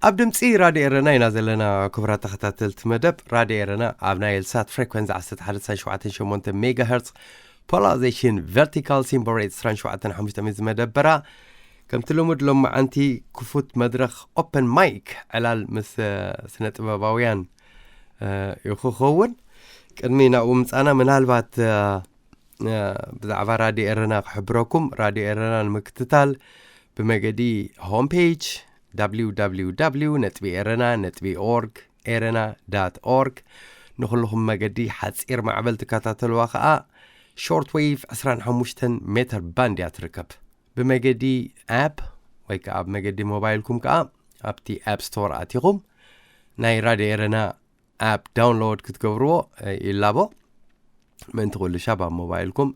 ኣብ ድምፂ ራድዮ ኤረና ኢና ዘለና። ክቡራት ተኸታተልቲ መደብ፣ ራድዮ ኤረና ኣብ ናይ ኤልሳት ፍሬኮንሲ ዓሰርተ ሓደ ነጥቢ ሸውዓተ ሸሞንተ ሜጋሄርትስ፣ ፖላራይዜሽን ቨርቲካል ሲምቦል ሬት ዕስራን ሸውዓተን ሓሙሽተ ሜትር ዝመደበራ፣ ከምቲ ልሙድ ሎማዓንቲ ክፉት መድረኽ ኦፐን ማይክ ዕላል ምስ ስነ ጥበባውያን ይክኸውን። ቅድሚ ናብኡ ምጻና ምናልባት ብዛዕባ ራድዮ ኤረና ክሕብረኩም። ራድዮ ኤረና ንምክትታል ብመገዲ ሆም ፔጅ www ነጥቢ ኤረና ነጥቢ ኦርግ፣ ኤረና ዳት ኦርግ፣ ንኹልኹም መገዲ ሓጺር ማዕበል ትከታተልዋ ከኣ ሾርት ዌቭ ዕስራን ሓሙሽተን ሜተር ባንድ እያ ትርከብ። ብመገዲ ኣፕ ወይ ከዓ ብመገዲ ሞባይልኩም ከዓ ኣብቲ ኣፕ ስቶር ኣቲኹም ናይ ራድዮ ኤረና ኣፕ ዳውንሎድ ክትገብርዎ ይላቦ። ምእንቲ ኩሉ ሻብ ኣብ ሞባይልኩም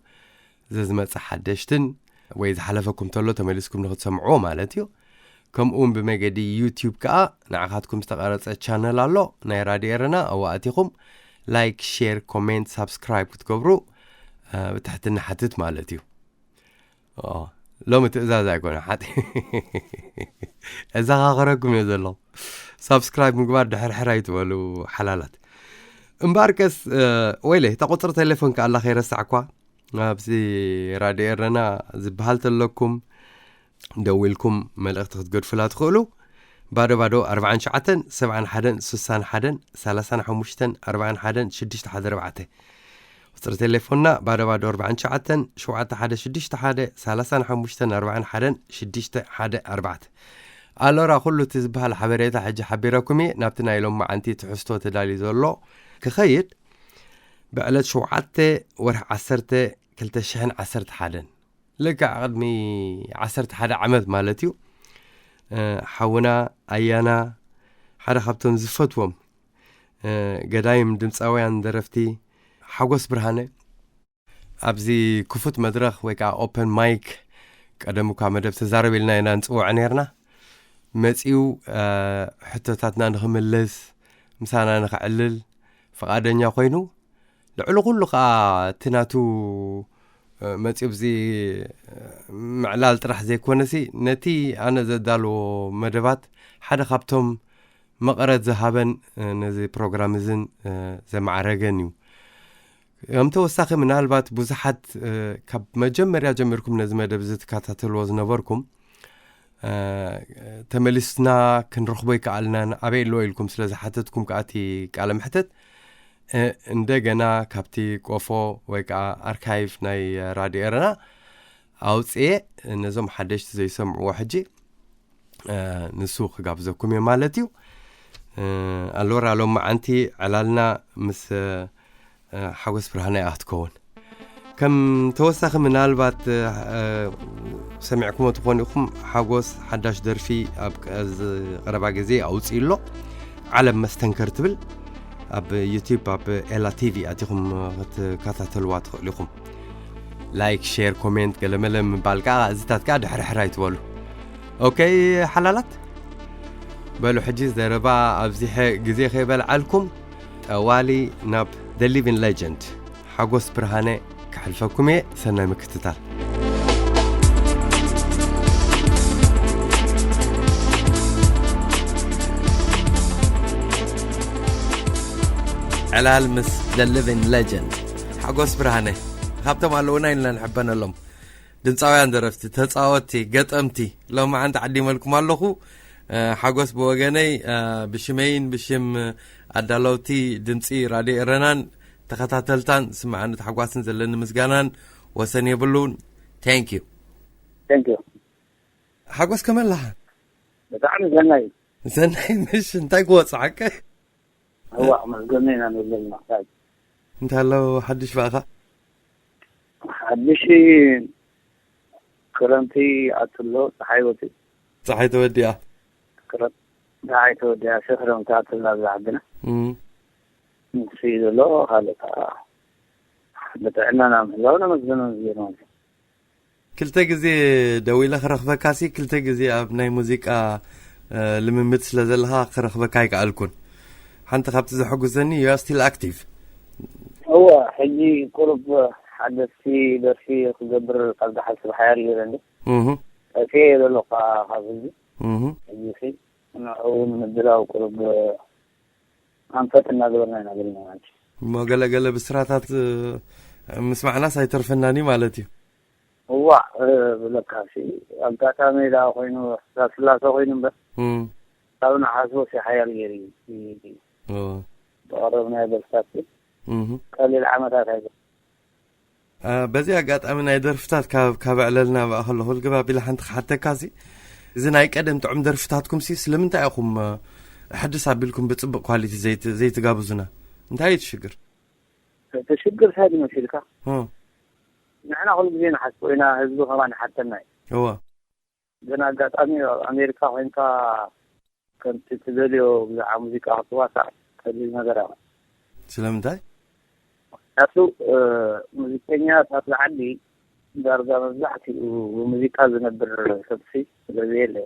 ዘዝመፀ ሓደሽትን ወይ ዝሓለፈኩም ተሎ ተመሊስኩም ንክትሰምዕዎ ማለት እዩ። ከምኡውን ብመገዲ ዩቲዩብ ከዓ ንዓኻትኩም ዝተቐረፀ ቻነል ኣሎ ናይ ራድዮ ኤረና። ኣብኡ ኣቲኹም ላይክ፣ ሼር፣ ኮሜንት፣ ሳብስክራይብ ክትገብሩ ብትሕትና ሓትት ማለት እዩ። ሎሚ ትእዛዝ ኣይኮነ ሓጢ እዛኻኸረኩም እየ ዘለኹ። ሳብስክራይብ ምግባር ድሕርሕር ኣይትበሉ ሓላላት። እምበኣርከስ ወይለ እታ ቁፅሪ ቴሌፎን ከኣላ ከይረሳዕኳ ኣብዚ ራድዮ ኤረና ዝበሃል ተለኩም ደዊልኩም መልእኽቲ ክትገድፉላ ትኽእሉ። ባዶ ባዶ ኣርባዓን ትሽዓተን ሰብዓን ሓደን ስሳን ሓደን ሰላሳን ሓሙሽተን ኣርባዓን ሓደን ሽዱሽተ ሓደ ኣርባዕተ። ቁፅሪ ቴሌፎንና ባዶ ባዶ ኣርባዓን ትሽዓተን ሸውዓተ ሓደ ሽዱሽተ ሓደ ሰላሳን ሓሙሽተን ኣርባዓን ሓደን ሽዱሽተ ሓደ ኣርባዕተ። ኣሎራ ኩሉ እቲ ዝበሃል ሓበሬታ ሕጂ ሓቢረኩም እየ። ናብቲ ናይ ሎም መዓንቲ ትሕዝቶ ተዳልዩ ዘሎ ክኸይድ፣ ብዕለት ሸውዓተ ወርሒ ዓሰርተ ክልተ ሽሕን ዓሰርተ ሓደን ልክዕ ቅድሚ ዓሰርተ ሓደ ዓመት ማለት እዩ። ሓውና ኣያና ሓደ ካብቶም ዝፈትዎም ገዳይም ድምፃውያን ደረፍቲ ሓጎስ ብርሃነ ኣብዚ ክፉት መድረኽ ወይ ከዓ ኦፐን ማይክ ቀደም እኳ መደብ ተዛረብ ኢልና ኢና ንፅውዖ ነርና መፂኡ ሕቶታትና ንክምልስ ምሳና ንክዕልል ፍቓደኛ ኮይኑ ልዕሊ ኩሉ ከዓ እቲ ናቱ መፂኡ ብዚ ምዕላል ጥራሕ ዘይኮነሲ ነቲ ኣነ ዘዳልዎ መደባት ሓደ ካብቶም መቐረት ዝሃበን ነዚ ፕሮግራም እዝን ዘማዕረገን እዩ። ከም ተወሳኺ ምናልባት ብዙሓት ካብ መጀመርያ ጀሚርኩም ነዚ መደብ እዚ ትከታተልዎ ዝነበርኩም ተመሊስና ክንረኽቦ ይከኣልናን ኣበይ ኣለዎ ኢልኩም ስለ ዝሓተትኩም ከኣቲ ቃለ ምሕተት እንደገና ካብቲ ቆፎ ወይ ከዓ ኣርካይቭ ናይ ራድዮ ኤረና ኣውፅኤ ነዞም ሓደሽቲ ዘይሰምዕዎ ሕጂ ንሱ ክጋብዘኩም እየ ማለት እዩ። ኣሎራ ሎም መዓንቲ ዕላልና ምስ ሓጎስ ብርሃነ እያ ክትከውን። ከም ተወሳኺ ምናልባት ሰሚዕኩሞ ትኾኑ ኢኹም፣ ሓጎስ ሓዳሽ ደርፊ ኣብ ቀረባ ግዜ ኣውፅኡ ኣሎ። ዓለም መስተንከር ትብል ኣብ ዩቲዩብ ኣብ ኤላ ቲቪ ኣቲኹም ክትከታተልዋ ትኽእሉ ኢኹም። ላይክ፣ ሼር፣ ኮሜንት ገለመለ ምባል ከዓ እዚታት ከዓ ድሕርሕር ኣይትበሉ። ኦኬ ሓላላት፣ በሉ ሕጂ ዘረባ ኣብዚሐ ግዜ ከይበልዓልኩም ጠዋሊ ናብ The Living Legend ሓጎስ ብርሃነ ክሕልፈኩም እየ። ሰናይ ምክትታል። ዕላል ምስ The Living Legend ሓጎስ ብርሃነ ካብቶም ኣለውና ኢልና ንሕበነሎም ድምፃውያን ደረፍቲ፣ ተፃወትቲ፣ ገጠምቲ ሎማዓንቲ ዓዲመልኩም ኣለኹ። ሓጎስ ብወገነይ ብሽመይን ብሽም ኣዳለውቲ ድምፂ ራድዮ ኤረናን ተኸታተልታን ስማዕነት ሓጓስን ዘለኒ ምስጋናን ወሰን የብሉን። Thank you። Thank you። ሓጎስ ከመይ ኣለኻ? ብጣዕሚ ሰናይ። ሰናይ ምሽ እንታይ ክወፅዓከ? እዋ መስገኑ ኢና ንብለልና። እንታይ ኣሎ ሓድሽ ብኣኻ? ሓድሽ ክረምቲ ኣትሎ ፀሓይ ወፂ። ፀሓይ ተወዲኣ። ክረምቲ ፀሓይ ተወዲኣ ሲ ክረምቲ ኣትልና ብዛ ዓድና። እም። ንሱ እዩ ዘሎ ካልእ ከዓ ብጥዕናና ምህላው ነመስግኖ ንዝገርመልኩም። ክልተ ግዜ ደዊለ ክረኽበካ ሲ ክልተ ግዜ ኣብ ናይ ሙዚቃ ልምምድ ስለ ዘለኻ ክረኽበካ ኣይከኣልኩን። ሓንቲ ካብቲ ዘሐጉሰኒ you are still active። እወ ሕጂ ቁሩብ ሓደስቲ ደርፊ ክገብር ካብ ዝሓስብ ሓያል ገይረ እንዲ እህ ጠፊኤ ዘለኹ ካብ ህዝቢ እህ ሕጂ ሲ ንዑ እውን ምድላው ቁሩብ ኣንፈት እናገበርና ኢና ዘለና ማለት እዩ። እሞ ገለገለ ብስራታት ምስማዕናስ ኣይተርፈናን እዩ ማለት እዩ። እዋእ፣ ብለካ ሲ ኣጋጣሚ ደኣ ኮይኑ ሕሳብ ስላሰ ኮይኑ እምበር፣ ካብ ንሓስቦ ሲ ሓያል ገይሩ እዩ። ብቐረብናዮ በልሳት ቀሊል ዓመታት ኣይገ በዚ ኣጋጣሚ ናይ ደርፍታት ካብ ዕለልና ብኣ ከለኹ ልግብ ኣቢለ ሓንቲ ክሓተካ ሲ፣ እዚ ናይ ቀደም ጥዑም ደርፍታትኩም ሲ ስለምንታይ ኢኹም ሕድስ ኣቢልኩም ብፅቡቅ ኳሊቲ ዘይትጋብዙና? እንታይ እዩ ትሽግር? እቲ ሽግር ሳይ መሲልካ ንሕና ኩሉ ግዜ ንሓስቦ ኢና፣ ህዝቢ ከማን ይሓተና እዩ። እወ። ግን ኣጋጣሚ ኣብ ኣሜሪካ ኮይንካ ከምቲ ትደልዮ ብዛዕባ ሙዚቃ ክትዋሳእ ቀሊል ነገር ኣይኮን። ስለምንታይ? ምክንያቱ ሙዚቀኛታት ዓዲ ዳርጋ መብዛሕትኡ ብሙዚቃ ዝነብር ሰብሲ ስለዘየለ፣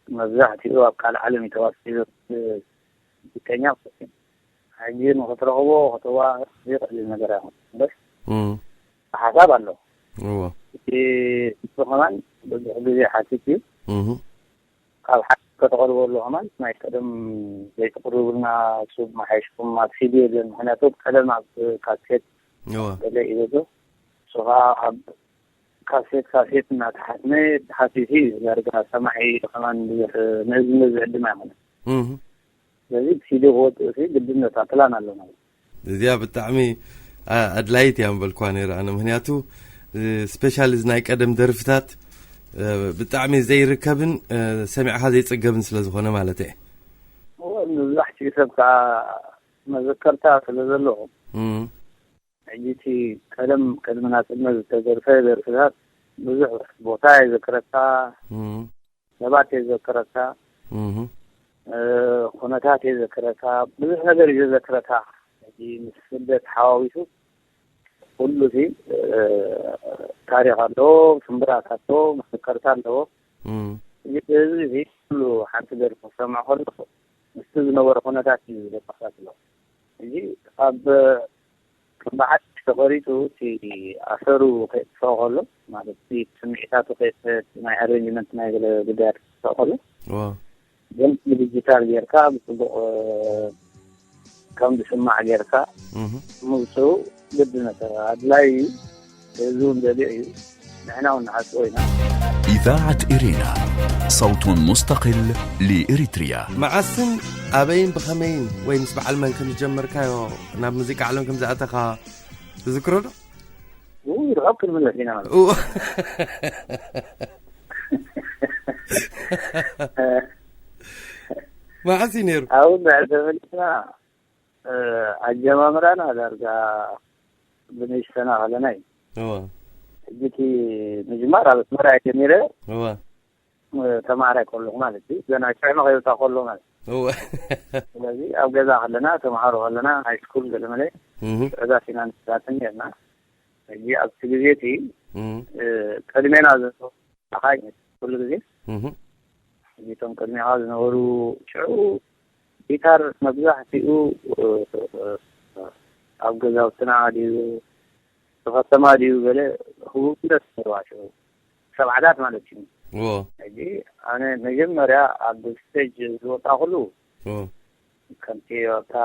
መብዛሕትኡ ኣብ ካልእ ዓለም እዩ ተዋሲኡ። ሙዚቀኛ ሕጂ ንክትረኽቦ፣ ከተዋህብ ዘይቀሊል ነገር ኣይኮን። በስ ሓሳብ ኣሎ። እቲ ከማን ብዙሕ ግዜ ሓቲት እዩ። ካብ ሓቂ ከተቕርበሉ ከማን ናይ ቀደም ዘይትቕርቡልና፣ እሱ መሓይሽኩም ኣብ ሲዲ የለን። ምክንያቱ ቀደም ኣብ ካሴት ገለ እዩ ዘሎ። እሱ ከዓ ኣብ ካሴት ካሴት እናተሓትመ ተሓቲቱ እዩ። ዳርጋ ሰማዒ ከማን ብዙሕ ንህዝቢ ንህዝቢ ዕድም ኣይኮነን። ስለዚ ብሲዲ ክወፅእ ሲ ግድነት ፕላን ኣሎ ማለት እዩ። እዚኣ ብጣዕሚ ኣድላይት እያ ምበልኳ ነይረ ኣነ። ምክንያቱ ስፔሻሊ እዚ ናይ ቀደም ደርፍታት ብጣዕሚ ዘይርከብን ሰሚዕኻ ዘይፅገብን ስለ ዝኾነ ማለት እየ። መብዛሕትኡ ሰብ ከዓ መዘከርታ ስለ ዘለኹም ሕጂ እቲ ቀደም ቅድሚ ናፅነት ዝተደርፈ ደርፍታት ብዙሕ ቦታ የዘክረካ፣ ሰባት የዘክረካ፣ ኩነታት የዘክረካ፣ ብዙሕ ነገር እዩ ዘዘክረካ። ሕጂ ምስ ስደት ሓዋዊሱ ኩሉ እቲ ታሪኽ ኣለዎ፣ ስምብራት ኣለዎ፣ መዘከርታ ኣለዎ። እዚ ህዝቢ እዚ ኩሉ ሓንቲ ደርፊ ክሰምዕ ከሎ ምስቲ ዝነበረ ኩነታት እዩ ዘመሳስሎ። ሕጂ ኣብ ከም ብሓድሽ ተቐሪፁ እቲ ኣሰሩ ከየጥፍኦ ከሎ፣ ማለት እቲ ስምዒታቱ ከየጥፍእ፣ ናይ ኣሬንጅመንት ናይ ገለ ጉዳያት ከየጥፍኦ ከሎ፣ ግን ብዲጂታል ጌርካ ብፅቡቕ ከም ዝስማዕ ጌርካ ምውፅኡ ግድነት ኣድላይ እዩ። ህዝቢ እውን ደልዮ እዩ። ንሕና እውን ንሓስቦ ኢና። إذاعة إرينا، صوت مستقل لإريتريا. መዓስን ኣበይን ብኸመይን ወይ ምስ በዓል መን ከም ዝጀመርካዮ ናብ ሙዚቃ ዓለም ከም ዝኣተኻ ትዝክሮ ዶ? ውይ፣ ርሑቕ ክንምለስ ኢና ማለት እዩ። መዓስ እዩ ነይሩ? ኣብኡ እንድሕር ተመሊስና፣ ኣጀማምራና ዳርጋ ብንእሽተና ከለና እዩ። እወ። ሕጂ እቲ ምጅማር ኣብ ኣስመራ እየ ጀሚረ። እወ። ተማሃራይ ከለኹ ማለት እዩ። ገና ሽዕሚ ከይወፃ ከሎ ማለት እዩ። እወ። ስለዚ ኣብ ገዛ ከለና፣ ተምሃሮ ከለና፣ ሃይ ስኩል ገለ መለ እህ፣ ሽዕታት ኢና ንሳተፍ ነርና። ሕጂ ኣብቲ ግዜ እቲ እህ፣ እ፣ ቅድሜና ዘሎ ኣኻይ ኩሉ ግዜ እህ። ሕጂ እቶም ቅድሜኻ ዝነበሩ ሽዑ ጊታር መብዛሕትኡ፣ እ፣ እ፣ ኣብ ገዛውትና ድዩ፣ ብከተማ ድዩ፣ ገለ ህቡብነት ነይርዋ ሽዑ። ሰብዓታት ማለት እዩ። እዎ። ሕጂ ኣነ መጀመርያ ኣብ ስቴጅ ዝወጣኹሉ እዎ። ከምቲ ኣብታ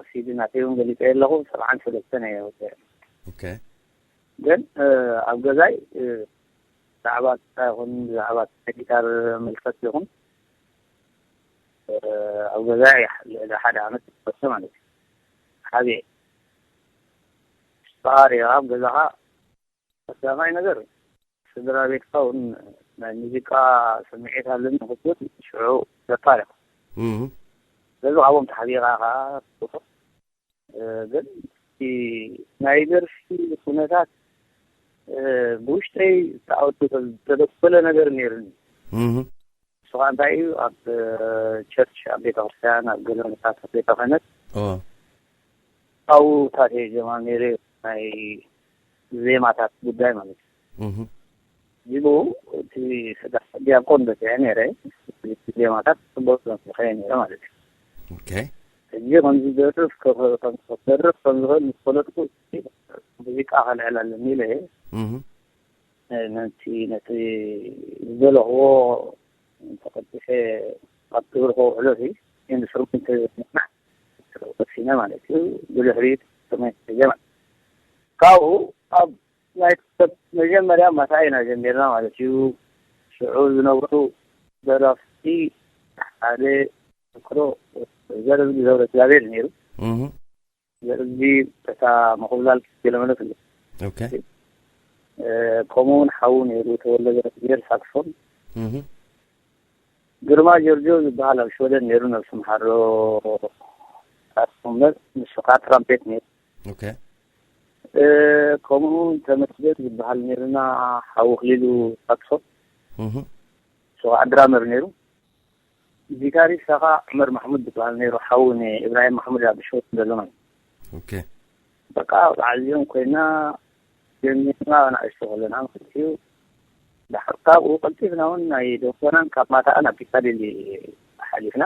ሲዲ ናተይ እውን ገሊፀ ኣለኹ፣ ሰብዓን ሰለስተን እየ ወፅአ። ኦኬ። ግን፣ እ፣ ኣብ ገዛይ፣ እ፣ ብዛዕባ ታ ይኹን፣ ብዛዕባ ጊታር ምልከት ይኹን፣ እ፣ ኣብ ገዛይ ልዕሊ ሓደ ዓመት ዝፈሰ ማለት እዩ። ሓብየ። ባህሪ ኣብ ገዛኻ ቀዳማይ ነገር ስድራ ቤትካ እውን ናይ ሙዚቃ ስምዒት ኣለኒ ክትብል ሽዑ ዘፋር ኢኻ። እህ። ስለዚ ካብኦም ተሓቢኻ ኢኻ ትወስዶ። እ፣ ግን እቲ ናይ ደርፊ ኩነታት፣ እ፣ ብውሽጠይ ዝተኣወደ ዝተደኮለ ነገር ነይሩኒ። እህ። ንሱ ኸዓ እንታይ እዩ፣ ኣብ ቸርች፣ ኣብ ቤተክርስትያን፣ ኣብ ገለ ቦታታት ቤተ ክህነት እዎ። ኣብኡ ታሪኽ ጀማሚረ ናይ ዜማታት ጉዳይ ማለት እዩ። እህ። እዚ ብኡ እቲ ስራሕ ዲያቆን በፂሐ ነይረ፣ ዜማታት ፅቡቅ ዘምልኸ ነይረ ማለት እዩ። ኦኬ። ሕጂ ከምዚ ደርፍ ከ-፣ ከም ክደርፍ ከም ዝኽእል ምስ ፈለጥኩ፣ ሙዚቃ ከልዕል ኣለኒ ኢለ እየ። እህ። ነቲ፣ ነቲ ዝደለኽዎ ተቐልጢፈ ኣብ ግብሪ ከውዕሎ ሲ ኢንስትሩመንት ምቕናዕ ወሲነ ማለት እዩ። ብድሕሪት ኢንስትሩመንት ሒዘ ማለት ካብኡ ኣብ ናይ ሰብ መጀመርያ መሳኢና ጀሚርና ማለት እዩ። ሽዑ ዝነበሩ ደረፍቲ ሓደ ክሮ ዘርዝጊ ገብረ እግዚኣብሔር ነይሩ። ዘርዝጊ በታ ምኹብላል ገለመለት ኣሎ። ከምኡ እውን ሓዉ ነይሩ ተወለደ ገብር ሳክስፎን። ግርማ ጆርጆ ዝበሃል ኣብ ሽወደን ነይሩ፣ ነብሱ መሓሮ። ንሱ ከዓ ትራምፔት ነይሩ። ከምኡ ተመስገን ዝበሃል ነይሩና፣ ሓዉ ክሊሉ ሳክሶ። ንሱ ከዓ ድራመር ነይሩ። ጊታሪስት ከዓ ዑመር ማሕሙድ ዝበሃል ነይሩ፣ ሓዉ ንኢብራሂም ማሕሙድ ኣብ ሽወደን ዘሎ ማለት። በቃ በዓል እዚኦም ኮይና ጀሚርና፣ ንኣሽቱ ከለና ማለት እዩ። ድሓር ካብኡ ቀልጢፍና እውን ናይ ደንጎናን ካብ ማታኣ ናብ ፒካዲሊ ሓሊፍና።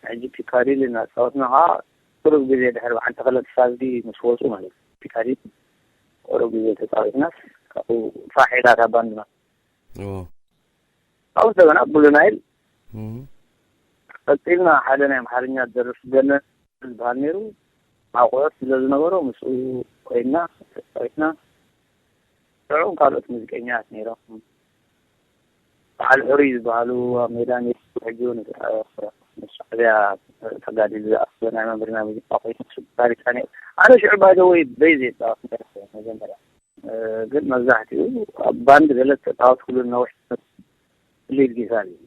ሕጂ ፒካዲሊ እናተፃወትና ከዓ ቁሩብ ግዜ ድሕሪ በዓል ተኽለ ተሳዝጊ ምስ ወፁ ማለት እዩ። ፒካዲሊ ቁሩብ ግዜ ተፃዊትና፣ ካብኡ ፋሕ ኢላ እታ ባንድና። ካብኡ እንደገና ብሉ ናይል ቀፂልና። ሓደ ናይ ኣምሓርኛ ደርፍ ገነ ዝበሃል ነይሩ። ኣቑሑት ስለ ዝነበሮ ምስኡ ኮይና ተፃዊትና። ሽዑ ካልኦት ሙዚቀኛታት ነይሮም። በዓል ሕሩይ ዝበሃሉ ኣብ ሜዳ ነይሩ። ሕጂ እውን ምስ ሻዕብያ ተጋዲሉ ዝኣስበ ናይ መምህርና ሙዚቃ ኮይኑ እሱ ጊታሪስታ ነይሩ። ኣነ ሽዑ ባይዘወይ በይዝ የፃወት ነይረ መጀመርያ። ግን መብዛሕትኡ ኣብ ባንድ ገለ ተፃወት ኩሉ ነዊሕ ሊድ ጊታር እዩ።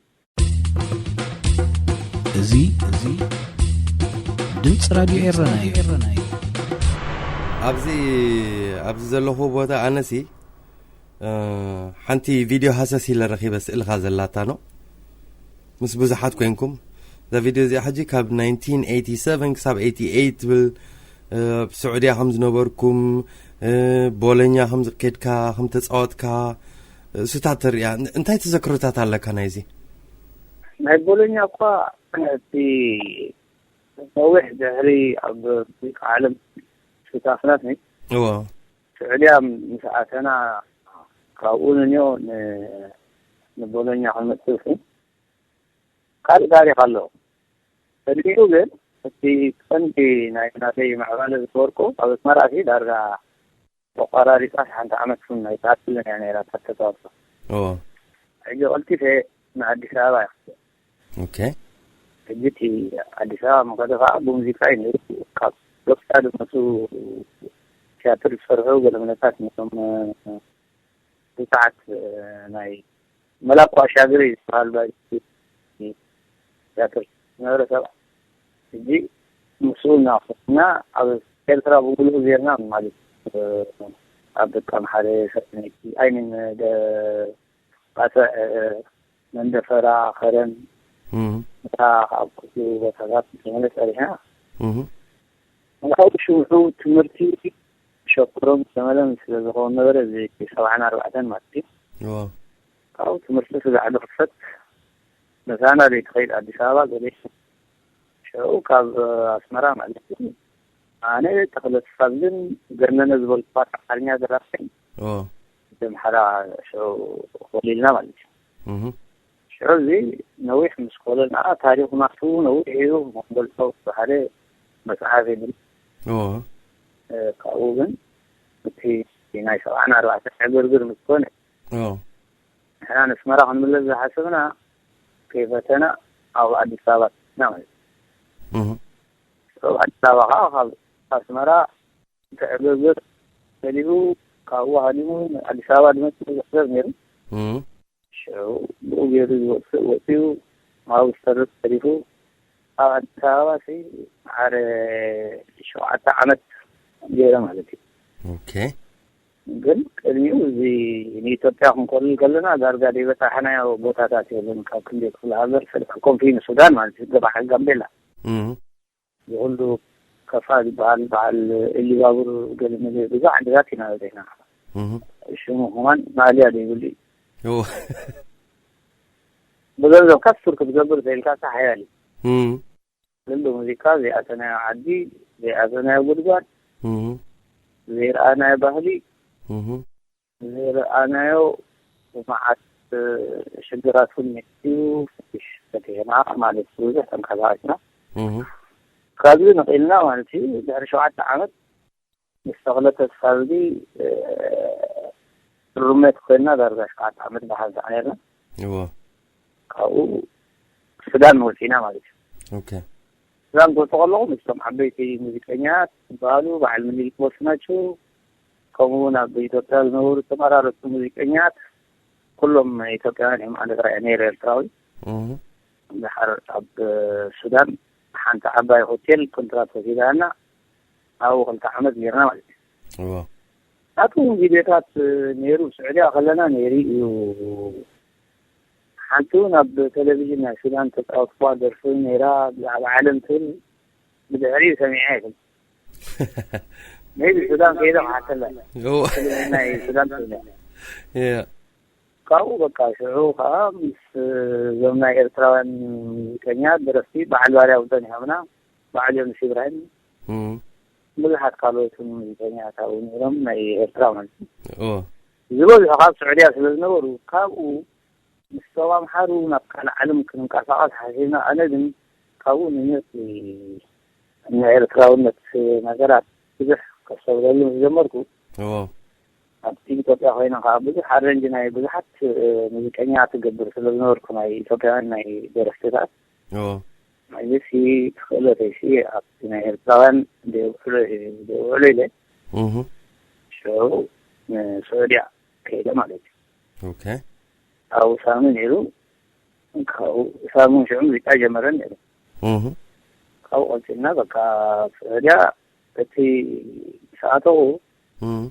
እዚ እዚ ድምፂ ራድዮ ኤረና እዩ። ኣብዚ ኣብዚ ዘለኹ ቦታ ኣነሲ ሓንቲ ቪድዮ ሃሰስ ኢለ ረኺበ ስእልኻ ዘላታ ነው። ምስ ብዙሓት ኮይንኩም እዛ ቪድዮ እዚኣ ሕጂ ካብ ናይንቲን ኤይቲ ሰቨን ክሳብ ኤይቲ ኤይት ትብል፣ ኣብ ስዑድያ ከም ዝነበርኩም፣ ቦሎኛ ከም ዝከድካ ከም ተፃወትካ፣ እሱታት ተሪያ። እንታይ ተዘክሮታት ኣለካ ናይዚ? ናይ ቦሎኛ እኳ እቲ ነዊሕ ድሕሪ ኣብ ሙዚቃ ዓለም ሽታፍናት ነይ እዎ ስዑድያ ምስ ኣተና ካብኡ ንንዮ ንቦሎኛ ክንመፅእ ካልእ ታሪክ ኣሎ። ሰሊጡ ግን እቲ ቀንዲ ናይ ናተይ ምዕባለ ዝገበርኩ ኣብ ኣስመራ ሲ ዳርጋ ተቋራሪፃ ሓንቲ ዓመት ን ናይ ትኣትልን እያ ነይራ ተተፃወቶ። ሕጂ ቀልጢፈ ንኣዲስ ኣበባ እያ። ሕጂ እቲ ኣዲስ ኣበባ መኸደ ከዓ ብሙዚቃ እዩ ነይሩ። ካብ ኢትዮጵያ ዝመፁ ቲያትር ዝሰርሑ ገለመለታት ነቶም ብዙሓት ናይ መላኩ ኣሻግሪ ዝበሃል ቲያትር ዝነበረ ሰብ ሕጂ ምስኡ እናኮና ኣብ ኤርትራ ብምሉኡ ዜርና ማለት ኣብ ደቃም ሓደ ሰነይቲ ኣይምን ባፅዕ መንደፈራ ከረን እታ ካብ ክልኡ ቦታታት ተመለ ፀሪሕና ካብኡ ሽውሑ ትምህርቲ ሸኩሮም ዝተመለን ስለ ዝኸውን ነበረ እዚ ሰብዓን ኣርባዕተን ማለት እዩ። ካብኡ ትምህርቲ ስጋዕ ዝኽፈት መሳና ዘይትኸይድ ኣዲስ ኣበባ ገለ ሽዑ ካብ ኣስመራ ማለት እዩ። ኣነ ተኽለ ተስፋዝግን ገነነ ዝበልኩዋ ኣምሓርኛ ደራሲ ዘምሓራ ሽዑ ኮሊልና ማለት እዩ። ሽዑ እዚ ነዊሕ ምስ ኮለልና ታሪኹ ናቱ ነዊሕ እዩ። መንበልቶ ብሓደ መፅሓፍ ይብል ካብኡ ግን እቲ ናይ ሰብዓን ኣርባዕተን ዕግርግር ምስ ኮነ ንሕና ነስመራ ክንምለስ ዝሓሰብና ከይፈተና ኣብ ኣዲስ ኣበባ ኢና ማለት እዩ። ኣብ ኣዲስ ኣበባ ከዓ ካብ ኣስመራ ክዕግርግር ሰሊኡ ካብኡ ሃዲሙ ኣዲስ ኣበባ ዝመፅእ ብዙሕ ሰብ ነይሩ። ሽዑ ብኡ ገይሩ ዝወፅእ ወፂኡ ኣብኡ ዝሰርሕ ተሪፉ ኣብ ኣዲስ ኣበባ ሲ ማዕረ ሸውዓተ ዓመት ገይረ ማለት እዩ። ግን ቅድሚኡ እዚ ንኢትዮጵያ ክንኮልል ከለና ዳርጋ ዘይበፃሕናዮ ቦታታት የለን። ካብ ክንደይ ክፍለ ሃገር ሰልፊ ኮንፊን ሱዳን ማለት እዩ ገባሕ ጋምቤላ ዝኩሉ ከፋ ዝበሃል በዓል እሊባቡር ገለመለ ብዙሕ ዓድታት ኢና በፂሕና። ሽሙ ከማን ማእልያ ዘይብሉ እዩ። ብገንዘብ ካስቱር ክትገብር ዘኢልካ ሓያል እዩ። ልሉ ሙዚቃ ዘይኣተናዮ ዓዲ ዘይኣተናዮ ጉድጓድ ዘይረኣናዮ ባህሊ ዘይረኣናዮ መዓት ሽግራት እውን እዩ። ፈቲሕና ማለት ብዙሕ ተንቀሳቐስና። እህ። ካብዚ ንቕልና ማለት እዩ ድሕሪ ሸውዓተ ዓመት ምስ ተኽለ ተስፋልዲ ሩሜት ኮይና ዳርጋ ሸውዓተ ዓመት ብሓንሳእ ነርና። እዎ። ካብኡ ሱዳን ወፂና ማለት እዩ። ኦኬ። ሱዳን ክወፅእ ከለኹ ምስቶም ዓበይቲ ሙዚቀኛት ዝበሃሉ በዓል ምኒልክ ቦስናቸው ከምኡ እውን ኣብ ኢትዮጵያ ዝነበሩ ዝተመራረፁ ሙዚቀኛት ኩሎም ኢትዮጵያውያን እዮም። ኣነ ጥራይ ነይረ ኤርትራዊ። እህ። ድሓር ኣብ ሱዳን ሓንቲ ዓባይ ሆቴል ኮንትራት ወሲዳና ኣብኡ ክልተ ዓመት ጌርና ማለት እዩ። እዎ። ኣብኡ ቪድዮታት ነይሩ፣ ስዑድያ ከለና ነይሩ እዩ። ሓንቲ እውን ኣብ ቴሌቪዥን ናይ ሱዳን ተፃወትኩዋ ደርፊ ነይራ፣ ብዛዕባ ዓለም ትብል፣ ብድሕሪኡ ሰሚዐ ኣይፈልጥን። ሜቢ ሱዳን ከይደ ክሓተላ። እዎ። ቴሌቪዥን ናይ ሱዳን ትብል። እያ። ካብኡ በቃ ሽዑ ከዓ ምስ እዞም ናይ ኤርትራውያን ሙዚቀኛ ደረፍቲ በዓል ባርያ እውን ጸኒሖምና፣ በዓል ዮኑስ ኢብራሂም፣ እም። ብዙሓት ካልኦት ሙዚቀኛታት እውን ነይሮም ናይ ኤርትራ ማለት እዩ። ኦ። ዝበዝሑ ካብ ስዑድያ ስለ ዝነበሩ ካብኡ ምስቶም ኣምሓሩ ናብ ካልእ ዓለም ክንንቀሳቐስ ሓሲብና። ኣነ ግን ካብኡ ንነት ናይ ኤርትራውነት ነገራት ብዙሕ ከስተብለሉ ምስ ጀመርኩ እዎ። ኣብቲ ኢትዮጵያ ኮይነ ከዓ ብዙሕ ኣረንጅ ናይ ብዙሓት ሙዚቀኛ ትገብር ስለ ዝነበርኩ ናይ ኢትዮጵያውያን ናይ ደረፍትታት እዎ። እዚ ሲ ክእለተይ ሲ ኣብቲ ናይ ኤርትራውያን ደውዕሎ ደውዕሎ ኢለ እህ። ሽዑ ንስዑድያ ከይደ ማለት እዩ። ኦኬ። ኣብኡ ሳሚ ነይሩ። ካብኡ ሳሚ ሽዑ ሙዚቃ ጀመረ ነይሩ። እህ። ካብኡ ቀፂልና በቃ ስዑድያ እቲ ሰኣተኹ እህ።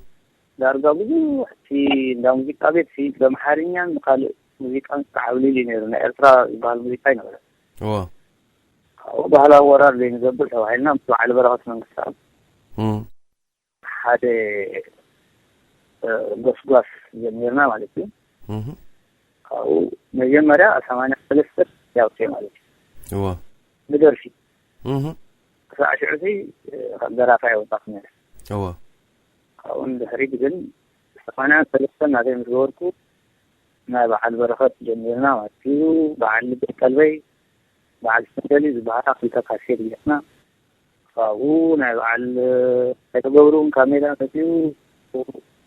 ዳርጋ ብዙሕ እቲ እንዳ ሙዚቃ ቤት ሲ ብኣምሓርኛን ካልእ ሙዚቃን ዝተዓብሊል እዩ ነይሩ። ናይ ኤርትራ ዝበሃል ሙዚቃ ኣይነበረ። እዎ። ካብኡ ባህላዊ ወራር ዘይንገብር ተባሂልና ምስ በዓል በረኸት መንግስታብ እም። ሓደ ጎስጓስ ጀሚርና ማለት እዩ። እህ። ካብኡ መጀመርያ ሰማንያ ሰለስተ ያውፅእ ማለት እዩ። እዎ። ብደርፊ እህ። ክሳዕ ሽዑ ሲ ከም ደራፋይ ኣይወጣኹ ነይረ። እዎ። ካብኡ ንድሕሪት ግን ሰማንያ ሰለስተ ናተይ ምስ ገበርኩ ናይ በዓል በረኸት ጀሚርና ማለት እዩ። በዓል ልደት ቀልበይ፣ በዓል ሰንደሊ ዝበሃላ ክልተ ካሴት ጌርና። ካብኡ ናይ በዓል ኣይተገብሩን ካብ ሜዳ መፅኡ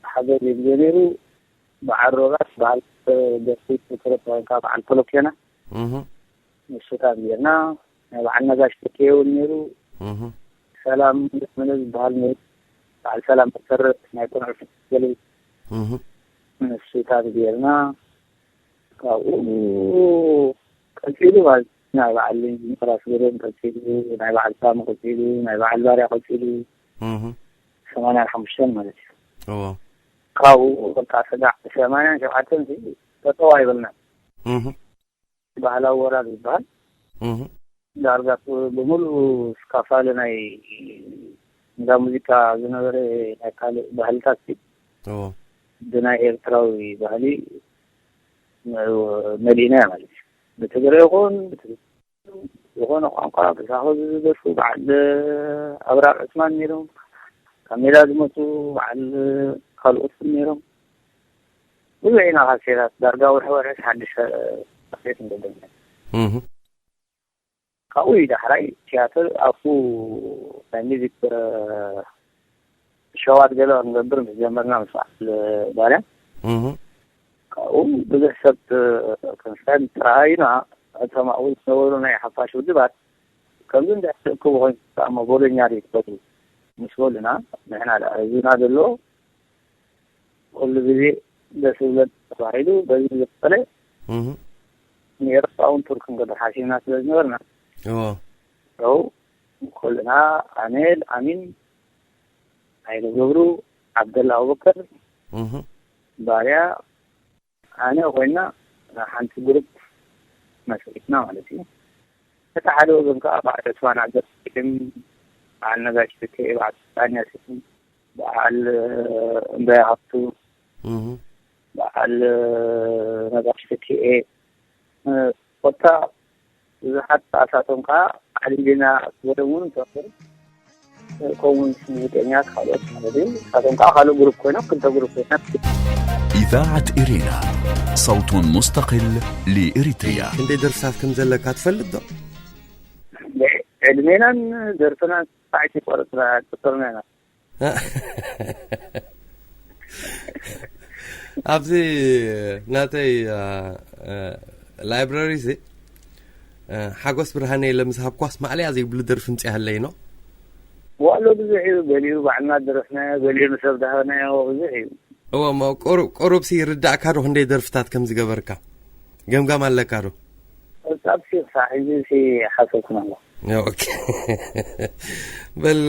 ሓገዝ የድልዮ ነይሩ። በዓል ሮባስ፣ በዓል ደርፊ ትኩረት ኮይንካ በዓል ፖለኪዮና እህ። ንሱታት ጌርና። ናይ በዓል ነጋሽ ተኪኤ እውን ነይሩ። እህ። ሰላም መለስ ዝበሃል ነይሩ። በዓል ሰላም መሰረት ናይ ቆልዑ ገለ እህ። ንሱታት ጌርና። ካብኡ ቀፂሉ ማለት ናይ በዓል ኒኮላስ ገደም ቀፂሉ፣ ናይ በዓል ሳሚ ቀፂሉ፣ ናይ በዓል ባርያ ቀፂሉ እህ። ሰማንያን ሓሙሽተን ማለት እዩ። እዎ። ካብኡ በቃ ስጋዕ ሰማንያን ሸውዓተን ሲ ጠጠው ኣይበልናን። እህ። ባህላዊ ወራር ዝበሃል እህ። ዳርጋ ብምሉእ ስካፋለ ናይ እንዳ ሙዚቃ ዝነበረ ናይ ካልእ ባህልታት ሲ እዎ። ብናይ ኤርትራዊ ባህሊ መሊእናዮ ማለት እዩ። ብትግረ ይኹን ብትግረ ዝኾነ ቋንቋ ብሳሆ ዝደርፉ በዓል ኣብራር ዑስማን ነይሮም። ካብ ሜዳ ዝመፁ በዓል ካልኦት እውን ነይሮም። ብዙሕ ኢና ካሴታት ዳርጋ ወርሒ ወርሒ ሓድሽ ካሴት ንገብር ነይርና። እህ። ካብኡ እዩ ዳሕራይ ቲያትር ኣብኡ ናይ ሚዚክ ሸዋት ገለ ክንገብር ምስ ጀመርና ምስ በዓል ባርያ እህ። ካብኡ ብዙሕ ሰብ ክንሰን ጥራይና እቶም ኣብኡ ዝነበሩ ናይ ሓፋሽ ውድባት ከምዚ እንድሕር ትእክቡ ኮይንኩም ከኣ እሞ ቦሎኛ ዶ ይትከዱ ምስ በሉና ንሕና ደኣ ህዝብና ዘሎ ኩሉ ግዜ ደስ ዝብለና ተባሂሉ በዚ ዝቐጸለ እህ። ንኤርትራ እውን ቱር ክንገብር ሓሲብና ስለ ዝነበርና እዎ። ያው ኩልና ኣነ ኣሚን፣ ሃይለ ገብሩ፣ ዓብደላ ኣቡበከር፣ እህ። ባርያ፣ ኣነ ኮይና ሓንቲ ግሩፕ መስሪትና ማለት እዩ። እቲ ሓደ ወገን ከዓ በዓል ዑስማን ዓብደልሓኪም፣ በዓል ነጋሽ ተኪኤ፣ በዓል ስልጣን ያሲን፣ በዓል እምበያ ሃብቱ፣ እህ። በዓል ነጋሽ ተኪኤ፣ ኮታ ብዙሓት ኣሳቶም ከዓ ዓሊምና ወደሙን ተኽር ከምኡውን ሙዚቀኛት ካልኦት ማለት እዩ። ንሳቶም ከዓ ካልእ ግሩፕ ኮይኖም ክልተ ግሩፕ ኮይና ኢትዮ إذاعة إرينا، صوت مستقل لإريتريا. ክንደይ ደርፍታት ከም ዘለካ ትፈልጥ ዶ? ዕድሜናን ደርፍናን ጣዕቲ ቆረፅና ቁፅርና ኢና። ኣብዚ ናተይ ላይብራሪ ሲ ሓጎስ ብርሃነ የለ ምስ ሃብኳስ ማዕለያ ዘይብሉ ደርፊ ምፅእ ኣለይ ነው። ዋሎ ብዙሕ እዩ። ገሊኡ ባዕልና ደረፍናዮ፣ ገሊኡ ንሰብ ዳሃብናዮ ብዙሕ እዩ። እዎ እሞ ቁሩብ ቁሩብ ሲ ይርዳእካ ዶ ክንደይ ደርፍታት ከም ዝገበርካ? ገምጋም ኣለካ ዶ? ጻብሲ ሳሕ እዚ ሲ ሓሰብኩም ኣሎ። ኦኬ። በል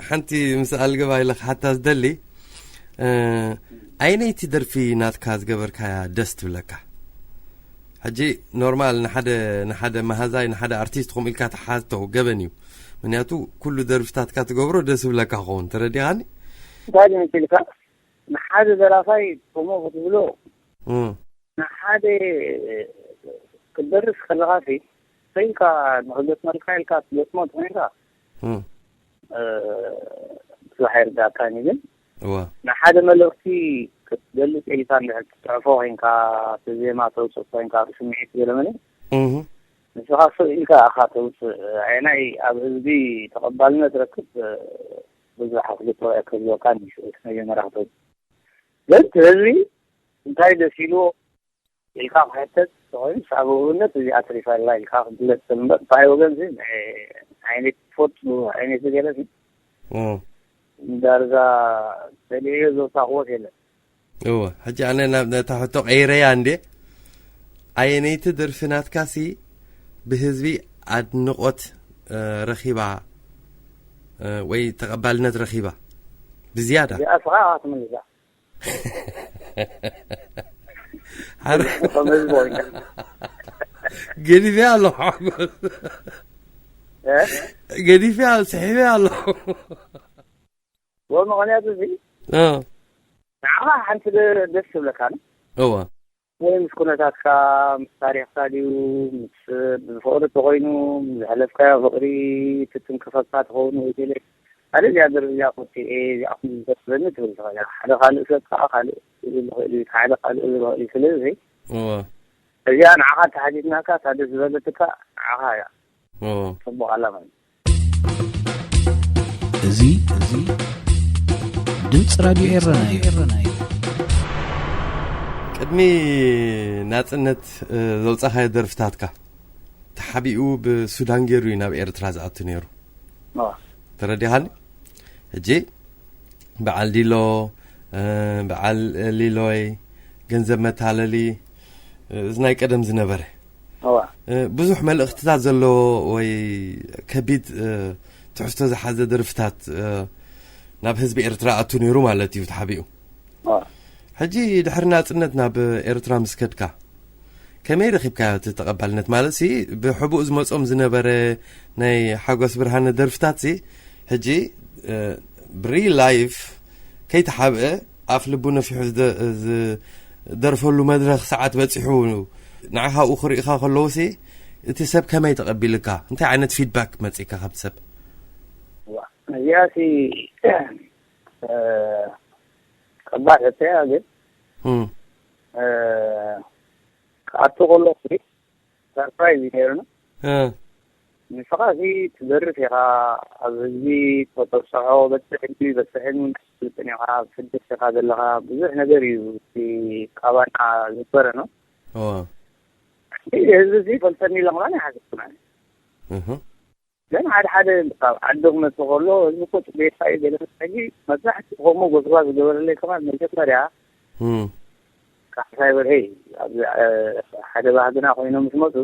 ሓንቲ ምስ ኣልገባ ኢለ ክሓታ ዝደሊ ኣየነይቲ ደርፊ ናትካ ዝገበርካያ ደስ ትብለካ? ሕጂ ኖርማል ንሓደ ንሓደ መሃዛይ ንሓደ ኣርቲስት ከምኡ ኢልካ ተሓቶ ገበን እዩ። ምክንያቱ ኩሉ ደርፍታትካ ትገብሮ ደስ ብለካ ክኸውን ተረዲኻኒ። እንታይ ድምፅልካ ንሓደ ደራፋይ ከምኡ ክትብሎ ንሓደ ክትደርስ ከለኻ ሲ ሰይልካ ንክገጥመልካ ኢልካ ትገጥሞ ተኮይንካ ብዙሕ ኣይርዳእካን እዩ። ግን እዋ ንሓደ መልእኽቲ ክትገልፅ ኢልካ እንድሕር ትፅሕፎ ኮይንካ ብዜማ ተውፅእ ኮይንካ ብስምዒት ገለመለ እህ ንስኻ ስቕ ኢልካ ኢኻ ተውፅእ። ኣየናይ ኣብ ህዝቢ ተቐባልነት ረክብ ብዙሕ ኣፍልጦ ክህልወካ መጀመርያ ክተውፅእ ግን እቲ ህዝቢ እንታይ ደስ ኢልዎ ኢልካ ክሕተት ተኮይኑ ኣብ እውነት እዚኣ ትሪፋላ ኢልካ ክግለፅ እምበር ብኣይ ወገን ሲ ዓይነት ፎርት ዓይነት ገለ ሲ ዳርጋ ተልዕዮ ዘውሳኽዎት የለን። እወ ሕጂ ኣነ ናብ ነታ ሕቶ ቀይረያ እንዴ ኣየነይቲ ደርፊ ናትካሲ ብህዝቢ ኣድንቆት ረኺባ ወይ ተቐባልነት ረኺባ ብዝያዳ እዚኣ ስኻ ኢኻ ትምልሳ ገዲፈ ኣለኹ ሓጎስ ገዲፈ ስሒበ ኣለኹ ምክንያቱ እዚ ንዓኻ ሓንቲ ደስ ትብለካ እዋ ወይ ምስ ኩነታትካ ምስ ታሪኽካ ድዩ ምስ ብዝፈቕዶ ተኮይኑ ምስ ዘሕለፍካዮ ፍቕሪ ትትንክፈካ ትኸውን ወይ ገለ ካልእ እዚኣ ደርፊ እዚኣ ቆጢዐ እዚኣ ከም ዝፈስበኒ ትብል ትኽእል ኢኻ። ሓደ ካልእ ሰብ ከዓ ካልእ ክርኢ ዝኽእል እዩ፣ ሓደ ካልእ ዝኽእል እዩ። ስለዚ እዋ እዚኣ ንዓኻ ተሓቲትናካ እታ ደስ ዝበለትካ ንዓኻ እያ እዋ ጽቡቕ ኣላ ማለት እዩ። እዚ እዚ ድምፂ ራድዮ ኤረና እዩ። ቅድሚ ናፅነት ዘውፃኻዮ ደርፍታትካ ተሓቢኡ ብሱዳን ገይሩ እዩ ናብ ኤርትራ ዝኣቱ ነይሩ። ተረዲኻኒ? ሕጂ በዓል ዲሎ፣ በዓል ሊሎይ፣ ገንዘብ መታለሊ፣ እዚ ናይ ቀደም ዝነበረ ብዙሕ መልእኽትታት ዘለዎ ወይ ከቢድ ትሕዝቶ ዝሓዘ ደርፍታት ናብ ህዝቢ ኤርትራ ኣቱ ነይሩ ማለት እዩ ተሓቢኡ። ሕጂ ድሕሪ ናጽነት ናብ ኤርትራ ምስ ከድካ ከመይ ረኺብካዮ እቲ ተቐባልነት? ማለት ሲ ብሕቡእ ዝመጾም ዝነበረ ናይ ሓጎስ ብርሃነ ደርፍታት ሲ ሕጂ ብሪል ላይፍ ከይተሓብአ ኣፍ ልቡ ነፊሑ ዝደርፈሉ መድረኽ ሰዓት በጺሑ ንዓኻ ኣብኡ ክርእኻ ከለዉ ሲ እቲ ሰብ ከመይ ተቐቢልካ? እንታይ ዓይነት ፊድባክ መጺእካ ካብቲ ሰብ? እዚኣ ሲ ከባድ ሕቶ እያ ግን ክኣቱ ከለኹ ሰርፕራይዝ እዩ ነይሩና። ንስኻ እዚ ትደርፍ ኢኻ፣ ኣብ ህዝቢ ተበፅሖ በፅሕኒ በፅሕኒ ትፍልጥን ኢኻ፣ ኣብ ስደት ኢኻ ዘለኻ ብዙሕ ነገር እዩ እቲ ካባና ዝግበረ ነው። ህዝቢ እዚ ይፈልጠኒ ኢሎም ከኣ ኣይሓሰብኩን ኣነ። ግን ሓደ ሓደ ካብ ዓዲ ክመፅእ ከሎ ህዝቢ እኮ ፅቤካ እዩ ገለ ሕጂ መብዛሕትኡ ከምኡ ጎስጓስ ዝገበረለይ ከማን መጀመርያ ካሕሳይ በርሀ እዩ። ኣብዚ ሓደ ባህግና ኮይኖም ምስ መፁ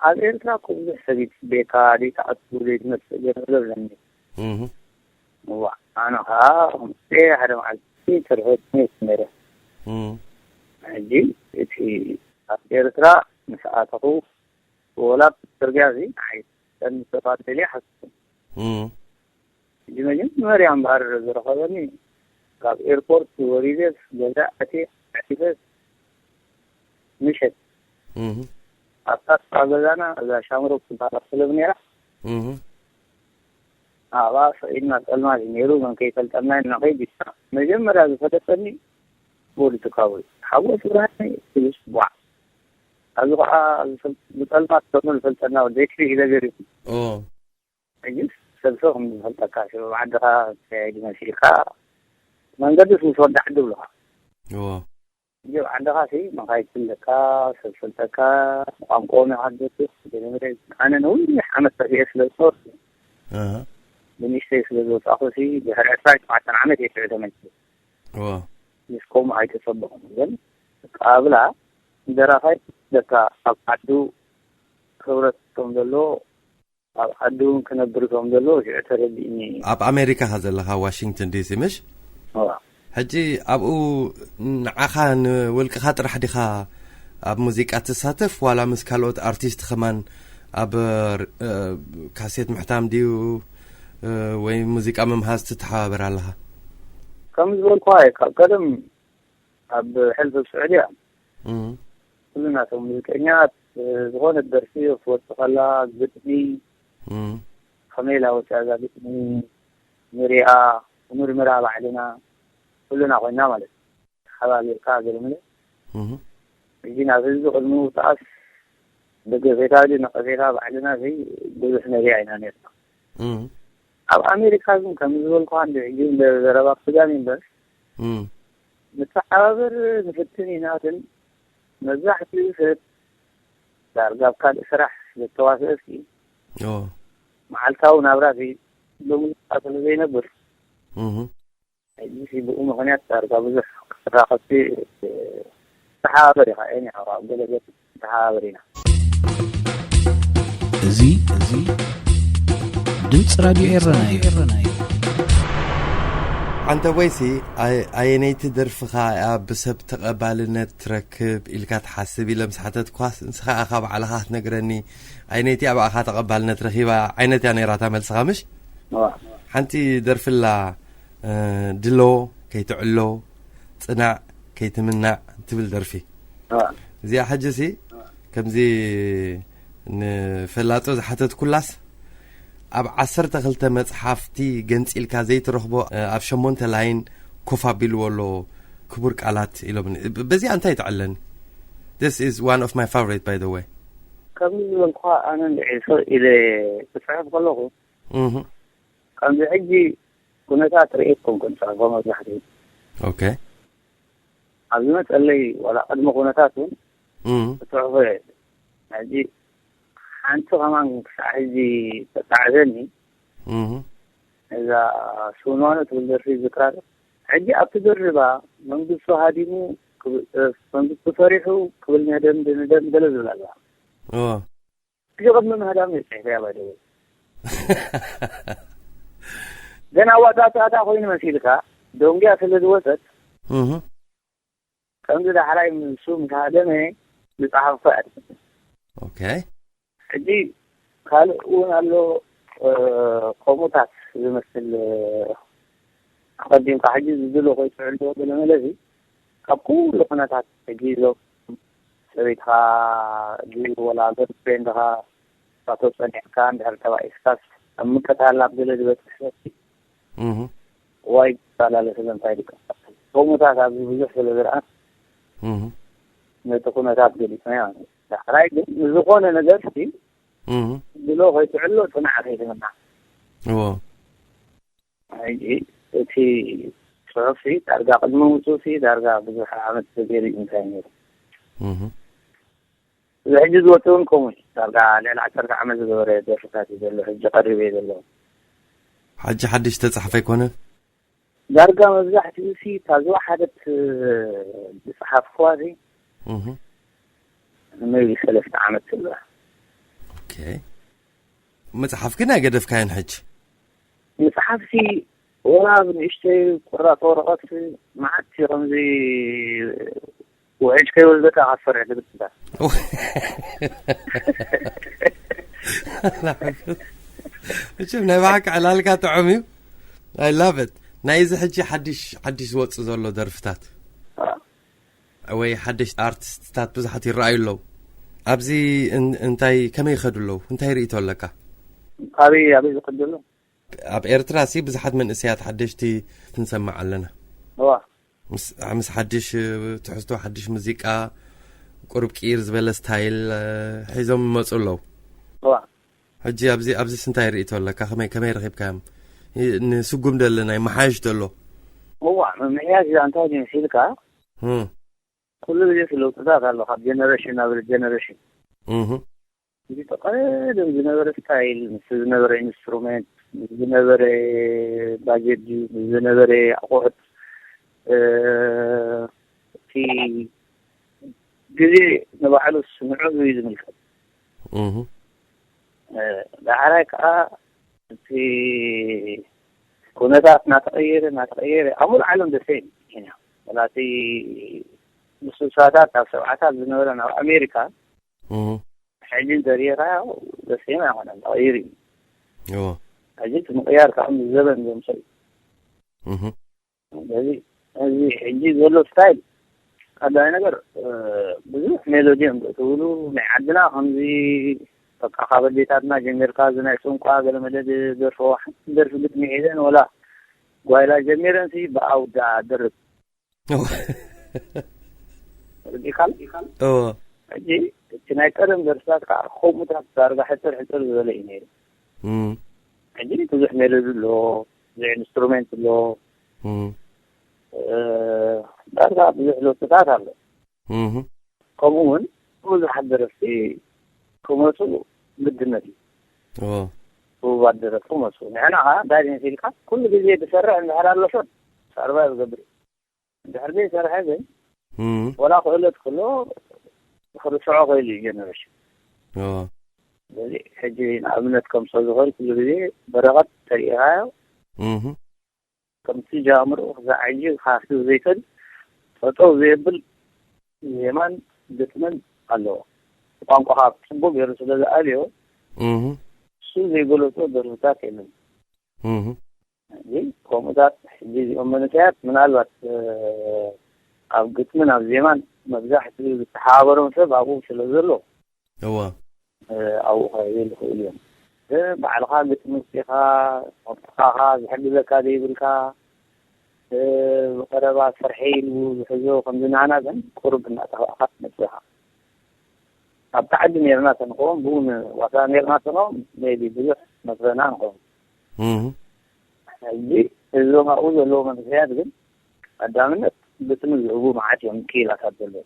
ኣብ ኤርትራ እኮ ብዙሕ ሰብ ይፅበየካ ዘይትኣቱ ዘይትመፅእ ገለ ኣለኒ። እዋ ኣነ ከዓ ከምፅእ ሓደ መዓልቲ ተርፈትኒ ነይረ። ሕጂ እቲ ኣብ ኤርትራ ምስ ኣተኹ ወላ ጽርግያ እዚ ንዓይ ከም ዝተባደለ ይሓስብ። ሕጂ መጀመርያ እምበኣር ዝረኸበኒ ካብ ኤርፖርት ወሪደስ ገዛ ኣትየ ኣዕሪፈስ ምሸት ኣብታ ጥቓ ገዛና እዛ ሻምሮክ ትበሃል ክለብ ነይራ። ኣብኣ ሰቒልና ጸልማት እዩ ነይሩ መን ከይፈልጠና ኢልና ከይድ ኢልና መጀመርያ ዝፈለጠኒ ፖለቲካዊ ሓጎስ ብርሃነ ትብስ ቧዕ። ኣብዚ ኸዓ ዝፈል-፣ ብጸልማት ዘሎ ዝፈልጠና ወዲ ኤች ፒ ኢለ ገሪኹ። ኦ። ሕጂ ሰብ ሰብ ከም ዝፈልጠካ፣ ሽዑ ዓድኻ ተያይዲ መሲልካ መንገድስ ምስ ወዲ ዓዲ ብሉኻ። ኦ። ሕጂ ኣብ ዓድኻ ሲ መኻይድ ትብለካ፣ ሰብ ፈልጠካ፣ ቋንቋኦም ይሓገሱ። ገለ መለ ኣነ ነዊሕ ዓመት ጠፊኤ ስለ ዝነበርኩ፣ ኣሃ። ብንእሽተይ ስለ ዝወጻኹ ሲ ድሕሪ ዕስራን ሸውዓተን ዓመት እየ ሽዑ ተመልሰ። ኦ። ምስ ከምኡ ኣይተጸበኹን። ግን ኣቀባብላ ደራፋይ ደካ ኣብ ዓዱ ክብረት ከም ዘለዎ፣ ኣብ ዓዱ እውን ክነብር ከም ዘለዎ ሽዑ ተረዲእኒ። ኣብ ኣሜሪካ ኢኻ ዘለኻ፣ ዋሽንግተን ዲ ሲ፣ ምሽ? እዋ። ሕጂ ኣብኡ ንዓኻ ንውልቅኻ ጥራሕ ዲኻ ኣብ ሙዚቃ ትሳተፍ፣ ዋላ ምስ ካልኦት ኣርቲስት ከማን ኣብ፣ እ፣ ካሴት ምሕታም ድዩ፣ እ፣ ወይ ሙዚቃ ምምሃዝ ትተሓባበር ኣለኻ? ከም ዝበልኩኻ እየ፣ ካብ ቀደም ኣብ ሕልፊ ኣብ ስዑድያ እም። ኩሉ ናቶም ሙዚቀኛት፣ እ፣ ዝኾነ ደርፊ ክትወጽእ ከላ፣ ግጥሚ፣ እም። ከመይ ኢላ ወጽያ እዛ ግጥሚ፣ ንሪኣ፣ ንምርምራ ባዕልና፣ ኩልና ኮይና ማለት እዩ። ተሓባቢርካ ገለ መለ። እም። ሕጂ ናብ ህዝቢ ቅድሚ ምውጻኣስ፣ ደገፌታ ድዩ ነቐፌታ ባዕልና ዘይ ብዙሕ ነሪኣ ኢና ነርና። እም። ኣብ ኣሜሪካ ግን ከም ዝበልኩኻ እንዲ ሕጂ እንደ ዘረባ ፕጋሚ እምበር፣ እም። ንተሓባበር ንፍትን ኢና፣ ግን መብዛሕትኡ ሰብ ዳርጋ ኣብ ካልእ ስራሕ ዝተዋስአ እስኪ ኦ። መዓልታዊ ናብራ ዘይ-፣ ብሙዚቃ ስለ ዘይነብር፣ እም። ሕጂ ብኡ ምኽንያት ዳርጋ ብዙሕ ክትራኸብቲ ተሓባበር ኢኻ፣ ኤኒ፣ ኣብ ገለ ገለ ተሓባበር ኢና። እዚ፣ እዚ ድምፂ ራድዮ ኤረና እዩ። ዓንተ ቦይሲ፣ ኣይ-፣ ኣየነይቲ ደርፍኻ እያ ብሰብ ተቐባልነት ትረክብ ኢልካ ትሓስብ ኢለ ምስ ሓተትኳስ፣ ንስኻ ኢኻ ባዕልኻ ክትነግረኒ፣ ኣየነይቲ እያ ብኣኻ ተቐባልነት ረኺባ ዓይነት እያ ነይራ እታ መልስኻ፣ ምሽ? እዋ። ሓንቲ ደርፊ ኣላ፣ እ፣ ድሎ ከይትዕሎ፣ ጽናዕ ከይትምናዕ ትብል ደርፊ። እዋ። እዚኣ ሕጂ ሲ፣ ከምዚ ንፈላጦ ዝሓተትኩላስ፣ ኣብ ዓሰርተ ክልተ መጽሓፍቲ ገንጺልካ ዘይትረኽቦ፣ እ፣ ኣብ ሸሞንተ ላይን ኮፍ ኣቢልዎ ኣሎ ክቡር ቃላት ኢሎምኒ። ብ-፣ በዚኣ እንታይ ትዕለኒ? This is one of my favorite, by the way። ከምዚ ዝበልኩኻ፣ ኣነ እንድዒ ስቕ ኢለ ክጽሕፍ ከለኹ፣ እህ። ከምዚ ሕጂ ኩነታት ርኤት ኮንኩን ጽሕፎ መብዛሕትኡ። ኦኬ። ኣብ ዝመጸለይ ዋላ ቅድሚ ኩነታት እውን እም። ጽሕፎ እየ። ሕጂ ሓንቲ ከማን ክሳዕ ሕጂ ተጣዕሰኒ። እም። እዛ ስውንዋኖ ትብል ደርፊ ዝክራ ዶ? ሕጂ ኣብቲ ደርባ መንግስቱ ሃዲሙ ክብ-፣ መንግስቱ ፈሪሑ ክብል ነደም ንደም ገለ ዝብል ኣላ። እዎ። ሕጂ ቅድሚ ምህዳም እዩ ጽሒፈያ ባይ ደወይ። ገና ዋጣጣታ ኮይኑ መሲልካ፣ ደንጉያ ስለ ዝወጸት፣ እህ። ከምዚ ዳሕራይ ንሱ ምስ ሃደመ ዝጸሓፍኩ እያ። ኦኬ። ሕጂ ካልእ እውን ኣሎ፣ እ፣ ከምኡታት ዝመስል፣ እ፣ ኣቐዲምካ ሕጂ ዝድሎ ከይትዕልዎ ገለ መለሲ፣ ካብ ኩሉ ኩነታት ሕጂ እዞም ሰበይትኻ ድዩ ወላ ገርልፍሬንድኻ፣ እሳቶ ጸኒሕካ እንድሕር ተባኢስካስ፣ ኣብ ምቅታል ኣብ ገለ ዝበጽሕ ሰብ እህ። ዋይ ይፈላለ ስለ እንታይ ድቀ ከምኡታት ኣብዚ ብዙሕ ስለ ዝረኣ እህ። ነቲ ኩነታት ገሊጽናዮ። ዳሕራይ ግን ንዝኾነ ነገር ሲ እህ። ድሎ ከይትዕሎ ጽናዕ ከይትምናዕ። እዎ። ሕጂ እቲ ጽሑፍ ሲ ዳርጋ ቅድሚ ምውጽኡ ሲ ዳርጋ ብዙሕ ዓመት ተገይሩ እዩ እንታይ ነይሩ። እህ። እዚ ሕጂ ዝወጽእ እውን ከምኡ እዩ። ዳርጋ ልዕሊ ዓሰርተ ዓመት ዝገበረ ደርፍታት እዩ ዘሎ። ሕጂ ቀሪቡ እዩ ዘሎ። ሕጂ ሓድሽ ተጻሕፈ ኣይኮነን? ዳርጋ መብዛሕትኡ ሲ እታ ዝወሓደት ዝጸሓፍኩዋ ሲ እህ። maybe ሰለስተ ዓመት ትብላ። ኦኬ። መጽሓፍ ግን ኣይገደፍካዮን ሕጂ? መጽሓፍ ሲ ወላ ብንእሽተይ ቁራጽ ወረቐት መዓት እዩ ከምዚ ውሕጅ ከይወስደካ ካብ ፈርሒ ትብትታ። መቸም ናይ ብሓቂ ዕላልካ ጥዑም እዩ። I love it። ናይ እዚ ሕጂ ሓድሽ፣ ሓድሽ ዝወጽእ ዘሎ ደርፍታት አ። ወይ ሓደሽቲ ኣርቲስትታት ብዙሓት ይረኣዩ ኣለዉ። ኣብዚ እን-፣ እንታይ፣ ከመይ ይኸዱ ኣለዉ? እንታይ ርእይቶ ኣለካ? ኣበይ፣ ኣበይ ዝኸዱ ኣለዉ? ኣብ ኤርትራ ሲ ብዙሓት መንእሰያት ሓደሽቲ ክንሰምዕ ኣለና። እዋ። ምስ ምስ ሓድሽ ትሕዝቶ፣ ሓድሽ ሙዚቃ፣ ቁሩብ ቅይር ዝበለ ስታይል ሒዞም ይመጹ ኣለዉ። ሕጂ ኣብዚ ኣብዚስ እንታይ ርእይቶ ኣለካ? ከመይ ከመይ ረኺብካዮም? ንስጉም ደሎ ናይ መሓየሽ ደሎ? እዋ፣ ምምሕያሽ እዛ እንታይ ድዩ መሲልካ? ኩሉ ግዜ ለውጥታት ኣሎ ካብ ጀነሬሽን ናብ ጀነሬሽን። እዚ ቀደም ዝነበረ ስታይል፣ ምስ ዝነበረ ኢንስትሩመንት፣ ምስ ዝነበረ ባጀት፣ ምስ ዝነበረ ኣቑሑት፣ እቲ ግዜ ንባዕሉ ንዑ እዩ ዝምልከት። ዳሕራይ ከዓ እቲ ኩነታት እናተቐየረ እናተቐየረ ኣብ ሙሉ ዓለም ደሰ ኢና። ወላቲ ብስሳታት ኣብ ሰብዓታት ዝነበረ ናብ ኣሜሪካ ሕጂ እንተሪእኻ ደሴም ኣይኮነን፣ ተቐይሩ እዩ። ሕጂ እቲ ምቕያር ከዓ ምስ ዘበን ዘምፅእ እዩ። ስለዚ እዚ ሕጂ ዘሎ ስታይል ቀዳይ ነገር ብዙሕ ሜሎዲ እዮም ዘእትውሉ። ናይ ዓድና ከምዚ በቃ ካብ ኣዴታትና ጀሚርካ እዚ ናይ ሱንቋ ገለመለ ዝደርፍዎ ሓንቲ ደርፊ ግጥሚ ሒዘን ወላ ጓይላ ጀሚረን ሲ ብኣውዳ ደርፍ ርዲኻል ሕጂ እቲ ናይ ቀደም ደርፍታት ከዓ ከምኡታት ዳርጋ ሕፅር ሕፅር ዝበለ እዩ ነይሩ። ሕጂ ብዙሕ ሜሎዲ ኣሎ፣ ብዙሕ ኢንስትሩሜንት ኣሎ፣ ዳርጋ ብዙሕ ለውጥታት ኣሎ። ከምኡ እውን ብዙሓት ደረፍቲ ክመፁ ግድነት እዩ። ህቡባት ደረፍቲ ክመፁ፣ ንሕና ከዓ እንታይ መሲልካ ኩሉ ግዜ ዝሰርሕ እንድሕር ኣሎ ሰብ ሳርቫይቭ ዝገብር እዩ። እንድሕር ዘይሰርሐ ግን ወላ ክእለት ክሎ ክርስዖ ክእል እዩ ጀነሬሽን። ስለዚ ሕጂ ንኣብነት ከም ሰብ ዝኽእል ኩሉ ግዜ በረኸት ተሪኢኻዮ ከምቲ ጃምሩ ክሳዕ ሕጂ ክሓስብ ዘይክእል ጠጠው ዘየብል ዜማን ግጥምን ኣለዎ። ቋንቋኻ ጽቡቅ ገይሩ ስለ ዝኣልዮ እሱ ዘይገለጾ ደርፍታት የለን። እዚ ከምኡታት ሕጂ እዚኦም መንእሰያት ምናልባት ኣብ ግጥምን ኣብ ዜማን መብዛሕትኡ ዝተሓባበሮም ሰብ ኣብኡ ስለ ዘሎ እዋ ኣብኡ ክረኣዩ ዝኽእሉ እዮም። ባዕልኻ ግጥሚ ወፂኻ መብትኻኻ ዝሕግዘካ ዘይብልካ ብቐረባ ስርሐይ ኢሉ ዝሕዞ ከምዚ ናና ግን ቁሩብ እናጠፋእካ ትመፅእ ኢኻ። ኣብቲ ዓዲ ነርና ተንኸውን ብኡ ንዋሳ ነርና ተንኸውን ቢ ብዙሕ መፅረና ንኸውን። ሕጂ እዞም ኣብኡ ዘለዉ መንእሰያት ግን ቀዳምነት ግጥሚ ዝህቡ መዓት እዮም ክኢላታት ዘለዉ።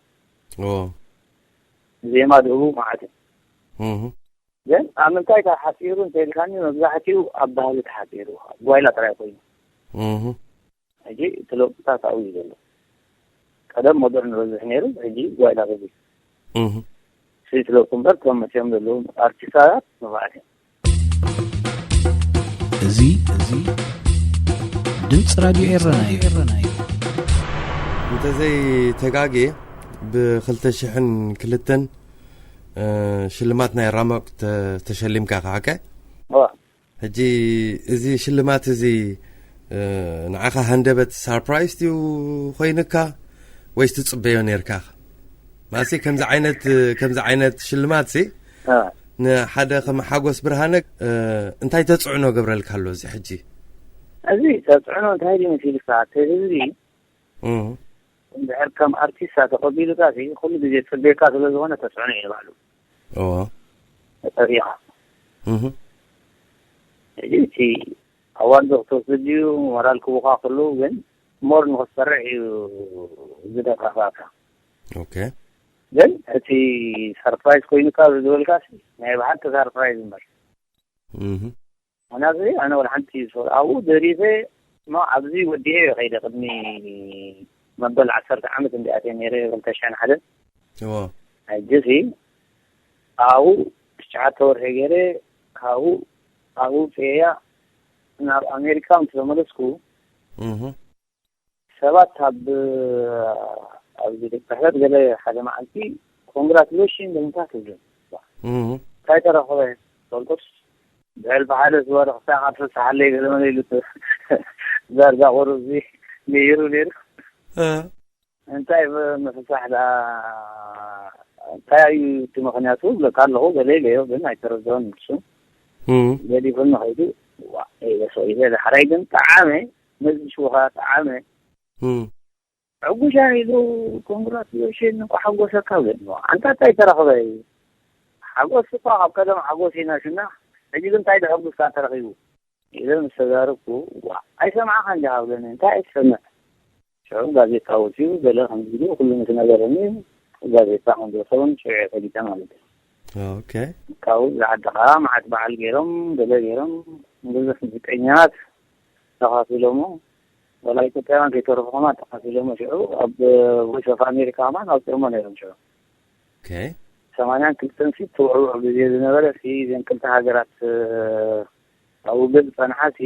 ዜማ ዝህቡ መዓት እዮም። ግን ኣብ ምንታይ ተሓፂሩ እንተኢልካኒ መብዛሕትኡ ኣብ ባህሊ ተሓፂሩ ጓይላ ጥራይ ኮይኑ። ሕጂ እቲ ለውጥታት ኣብኡ እዩ ዘሎ። ቀደም ሞደርን በዝሕ ነይሩ፣ ሕጂ ጓይላ በዚሑ። ስዊት ለውጡ እምበር እቶም መፅኦም ዘለዉ ኣርቲስታት ንፉዓት እዮም። እዚ እዚ ድምፂ ራድዮ ኤረና እዩ። እንተዘይተጋግየ ብ ክልተ ሽሕን ክልተን ሽልማት ናይ ራሞክ ተሸሊምካ ኢኻ ሓቀ? ሕጂ እዚ ሽልማት እዚ ንዓኻ ሃንደበት ሳርፕራይዝ ድዩ ኮይንካ ወይስ ትጽበዮ ነርካ? ማሲ ከምዚ ዓይነት ከምዚ ዓይነት ሽልማት ሲ ንሓደ ከም ሓጎስ ብርሃነ እንታይ ተጽዕኖ ገብረልካ ኣሎ እዚ ሕጂ? እዚ ተጽዕኖ እንታይ ድዩ መሲልካ እቲ ህዝቢ እንድሕር ከም ኣርቲስት ተቐቢሉካ ሲ ኩሉ ግዜ ጽበየካ ስለ ዝኾነ ተጽዕኖ እዩ ንባዕሉ። ተጠፊኻ ሕጂ እቲ ኣዋርድ ክትወስድ ድዩ ሞራል ክቡካ ከለዉ ግን ሞር ንክትሰርሕ እዩ ዝደፋፋካ። ኦኬ ግን እቲ ሰርፕራይዝ ኮይኑካ ዝበልካ ናይ ብሓቂ ሰርፕራይዝ እምበር ምክንያቱ ኣነ ወላ ሓንቲ ዝፈ ኣብኡ ደሪፈ ኖ ኣብዚ ወዲኤ ከይደ ቅድሚ መበል ዓሰርተ ዓመት እንዲኣትየ ነይረ ክልተ ሽሕን ሓደን እዎ ሕጂ ሲ ኣብኡ ትሽዓተ ወርሒ ገይረ ካብኡ ኣብኡ ፅየያ ናብ ኣሜሪካ ምስ ተመለስኩ እህ ሰባት ኣብ ኣብዚ ድሕረት ገለ ሓደ መዓልቲ ኮንግራቹሌሽን ለምንታ ትብልን እህ እንታይ ተረኸበ ፈልጦስ ብዕልፊ ሓደ ዝበረ ክሳዕ ካብ ፍስሓለይ ገለ መለ ኢሉ ዳርጋ ቁሩብ እዚ ነይሩ ነይሩ እንታይ ምፍሳሕ ደኣ እንታይ እዩ እቲ ምኽንያቱ ብለካ ኣለኹ ገለ ኢለዮ ግን ኣይተረድኦን ንሱ ገዲፉኒ ከይዱ ዋ ኢለ ሰው ኢለ ዳሕራይ ግን ጠዓመ ነዚ ሽውኻ ጠዓመ ዕጉሻ ኢሉ ኮንግራቹሌሽን እንኳ ሓጎሰካ ብለኒ። ኣንታ እንታይ ተረኽበ እዩ? ሓጎስ እኳ ካብ ቀደም ሓጎስ ኢና ሽና፣ ሕጂ ግን እንታይ ደሐጉስካ ተረኺቡ? ኢለ ምስ ተዛረብኩ፣ ዋ ኣይሰማዕኻን ዲኻ ብለኒ። እንታይ ኣይትሰምዕ? ሽዑ ጋዜጣ ወፂኡ ገለ ከምዚ ኢሉ ኩሉ ምስ ነገረኒ፣ ጋዜጣ ከም ዝረኸበን ሽዑ እየ ፈሊጠ ማለት እዩ። ኦኬ። ካብኡ ብዓዲ ከዓ መዓት በዓል ገይሮም ገለ ገይሮም ብዙሕ ሙዚቀኛታት ተኻፊሎሞ፣ ወላ ኢትዮጵያውያን ከይተረፉ ከማ ተኻፊሎሞ። ሽዑ ኣብ ቮይስ ኦፍ ኣሜሪካ ከማ ኣውፅኦሞ ነይሮም። ሽዑ ኦኬ። ሰማንያን ክልተን ሲ ትውዕውዕ ግዜ ዝነበረ ሲ እዘን ክልተ ሃገራት ኣብ ውግእ ዝፀንሓ ሲ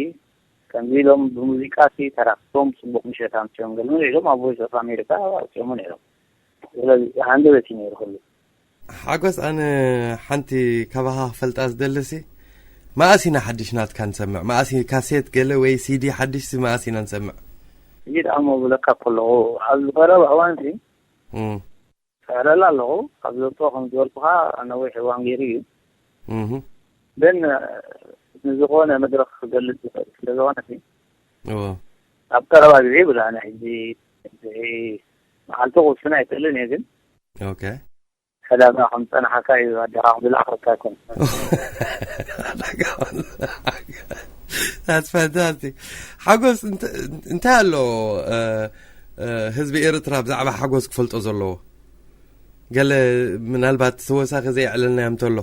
ከምዚ ኢሎም ብሙዚቃ ሲ ተራክቦም ፅቡቅ ምሸት ኣምፅኦም ገለ ኢሎም ኣብ ቮይስ ኦፍ ኣሜሪካ ኣውፅኦሞ ነይሮም። ስለዚ ሃንደበት እዩ ነይሩ ኩሉ። ሓጎስ፣ ኣነ ሓንቲ ካባኻ ክፈልጣ ዝደልሲ፣ መኣስ ኢና ሓድሽ ናትካ ንሰምዕ? መኣስ ካሴት ገለ ወይ ሲዲ ሓድሽ መኣስ ኢና ንሰምዕ? እዚ ደኣ እሞ ብለካ ከለኹ ኣብዚ ቀረባ እዋን ሲ እም፣ ሰዕረላ ኣለኹ። ካብ ዘውፅኦ ከም ዝበልኩኻ ነዊሕ እዋን ገይሩ እዩ። እም፣ ግን ንዝኾነ መድረክ ክገልፅ ዝኽእል ስለ ዝኾነ ሲ እዎ፣ ኣብ ቀረባ ግዜ ብላ ሕጂ ሕጂ መዓልቲ ክውስን ኣይክእልን እየ። ግን ኦኬ። ዕዳጋ ከም ዝፀናሓካ እዩ ኣዴኻ ክብል ኣኽረካ ኣይኮን። That's fantastic። ሓጎስ፣ እንተ- እንታይ ኣሎ፣ እ፣ እ፣ ህዝቢ ኤርትራ ብዛዕባ ሓጎስ ክፈልጦ ዘለዎ? ገለ ምናልባት ተወሳኺ ዘየዕለልናዮ እንተሎ?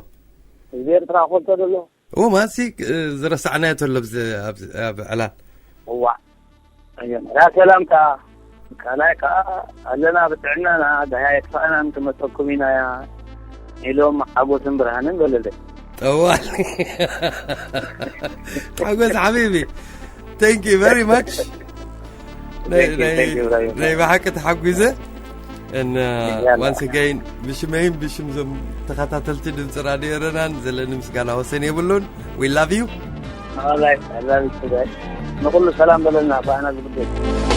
ህዝቢ ኤርትራ ክፈልጦ ዘሎ እዎ፣ ማሲ፣ እ፣ ዝረሳዕናዮ ተሎ ኣብዚ- ኣብዚ- ኣብ ዕላል? እዋዕ፣ መጀመርያ ሰላምታ፣ ካልኣይ ከዓ ኣለና ብጥዕናና፣ ደሃይ ኣይጥፋእናን ክመፀኩም ኢና ኢሎም ሓጎስን ብርሃንን በለለይ። ጠዋል ሓጎስ ሓቢቢ፣ thank you very much። ናይ- ናይ- ናይ ብሓቂ ተሓጒዘ። And uh, once again ብሽመይን ብሽም ዞም ተኸታተልቲ ድምፂ ራድዮ ኤረናን ዘለኒ ምስጋና ወሰን የብሉን። We love you። ንኩሉ ሰላም በለልና ብኣና ዝግደል።